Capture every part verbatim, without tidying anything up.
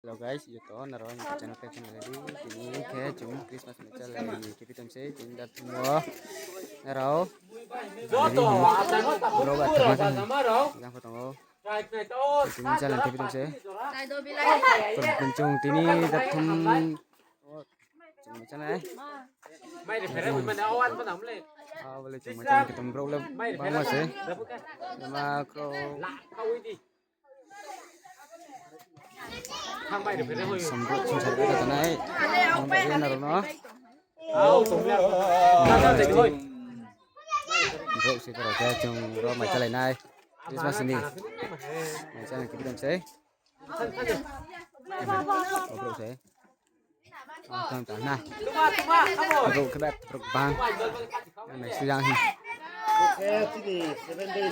Hello guys, joto nrao ni channel khe chung ready. Tini khe chung Christmas ni challenge ni khe pitom se, tini da thum wo nrao ready hing. Bro ba thangma se hing. Yang pho tong ou. Tini challenge khe pitom se. Tini chung tini da thum. Chung challenge. Ah, bole chung challenge khe tong bro le bangma se. Ma kro. Sambo sung sa ri ka tanai. Ang bai na ro no. Bro se ka ro khe chung ro mai challenge nai. Christmas ni. Mai challenge khe pitom se. Bro se. Tang tang na. Bro khe bet bro bang. Nai suyang hi.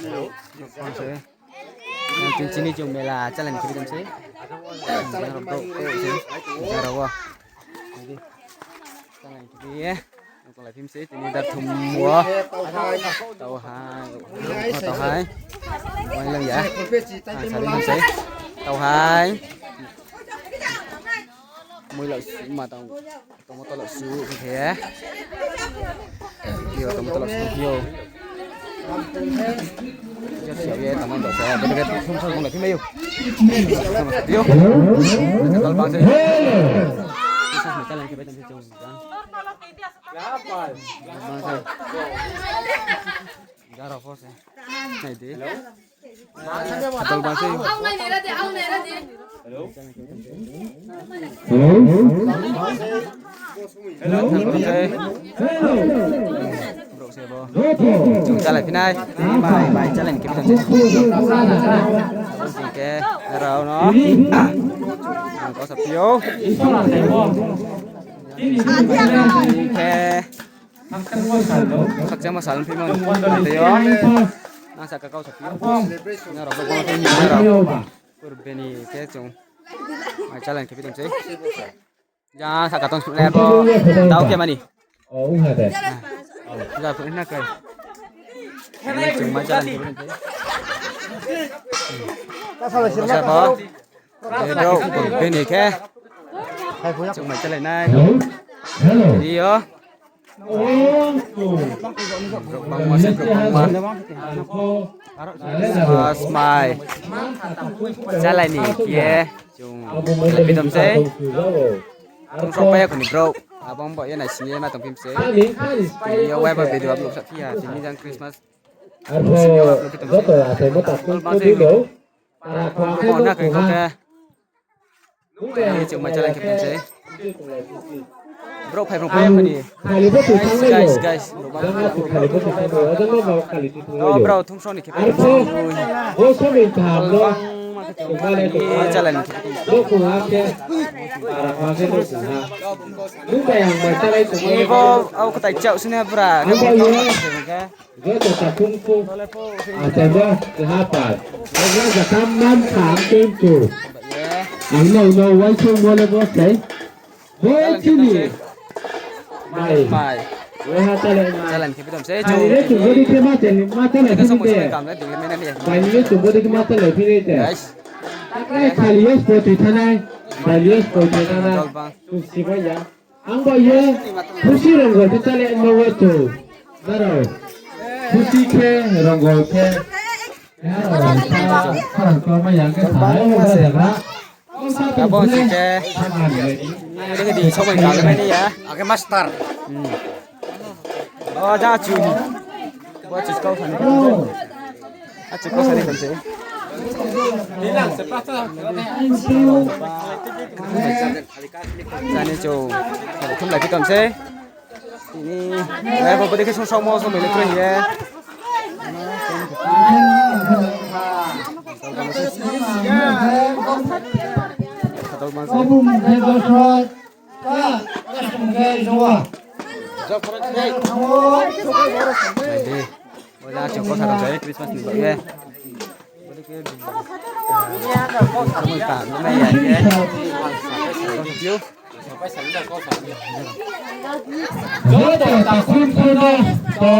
Bro bang se. Yang tin chini chung mela challenge khe pitom se. Yang ro bro bro se. Yang ro wo. Challenge khe ye. Ang tong lai phim se tini da thum wo. Tau hai. Tau hai. Mai lang ya. Ang sa ri phim se. Tau hai. Mui la su ma tang, tomato la su khe. Yo, tomato la su yo. Yo, yo, tomato sa, bete ke thum sa kong la phim yo. Yo. Kal bang se. Kisa sa challenge khe bete se chung. Bang se. Garo pho se. Nai di. Hello? Hello? Hello? Bro se bo. Chung challenge phi nai. Mai, mai challenge khe pitom se. Sing khe rao no. Ang kau sa phi yo. Sing khe. Khakchangma sal phimo. Tei yo. Nang sa ka kau sa phi yo. Nrao bo bo phimo nrao. Pur bini khe chung. Mai challenge khe pitom se. Jang saka tong suk le bo. Dao khe mani. Oh, ung ha de. Ja phu na kai. Chung mai challenge khe pitom se. Sa bo. Bro, bini khe. Chung mai challenge nai. Hello. Hello. Iyo. Bro bangma se, bro bangma. Smai. Challenge ni khe. Chung pitom se. Chung sok paya kuni bro. Abang bo ye nai sini ye ma tong phim se. Yo wai ba video upload sa phi ya. Tini jang Christmas. Sini yo upload pitom se. Bro bang se. Bo na kai kau khe. Ni chung mai challenge khe pitom se. Bro phai bro phai mani. Guys, guys, guys. Bro bang. No, bro thum song ni khe pitom se. Bro bang ma khe chung mai challenge khe pitom se. Ni bo au khe tai chau sini bra. Joto takhum phu. Atebo keha par. Agra jaka man kha ang tun chu. Ang no no waisung mo le bo sei. Bo chini. Mai. Mai. Weha chale mai. Challenge khe pitom se. Ani le chung bodi khe ma chale, ma chale phini de. Mai ni le chung bodi khe ma chale phini de. Guys. Taklai khali yo spoti thanai. Khali yo spoti thanai. Chung sibai ya. Ang bai ye, pusi ronggol khe chale ma wa chu. Nrao. Pusi khe, ronggol khe. Nrao, sa, sa, sa, ma yang khe sa, ai, ma sa, sa. Abo si khe. Ini khe di, somai kal mai ni ya. Ake master. Hmm. Oh, ja chu. Bo chu kau thani. Achu ko sari kan se. Jani chu. Thum lai pitom se. Ini. Ai bo bodi khe sung sung mo sung mele kre ye. Khatok ma se. Nai di. Bo jang chung ko sa tong se Christmas ni bagoi ye. Bo de khe, ah, mui ka, mui ya ye. Ko sa piu. Joto takhum phu no to,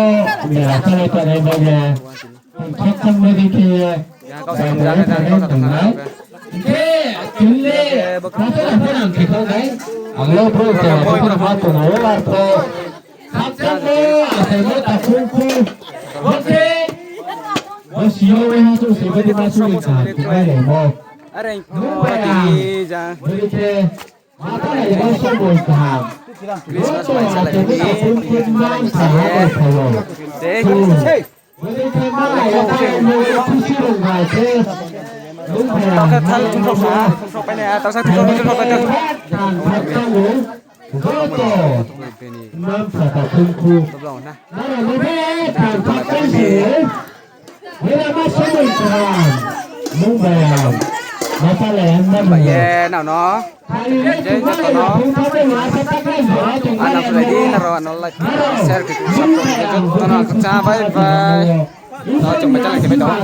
ya, chale chale bagoi ye. Khakchang ma di khe ye. Ya, ko sa tong se, ko sa tong se. Khe, khe. Ang lo bro, tei bo ma tong o, ar pho. Khakchangmo, achaimo takhum khu. Bo khe, bo si yo waiha chung se bo di ma suri kaham khe mai remo. Are pho tini jang. Bo di khe, ma ta lai bo somoi kaham. Christmas mai salai ni. Tao khe thal khumsrok sa, khumsrok pai nai, tao sa khumsrok, khumsrok pai nai. Ba ye nang no. Je joto no. Ano phlai di nrao ano like, share khe, subscribe khe, joto no ang kchá bai bai. No chung bai channel khe bai tong.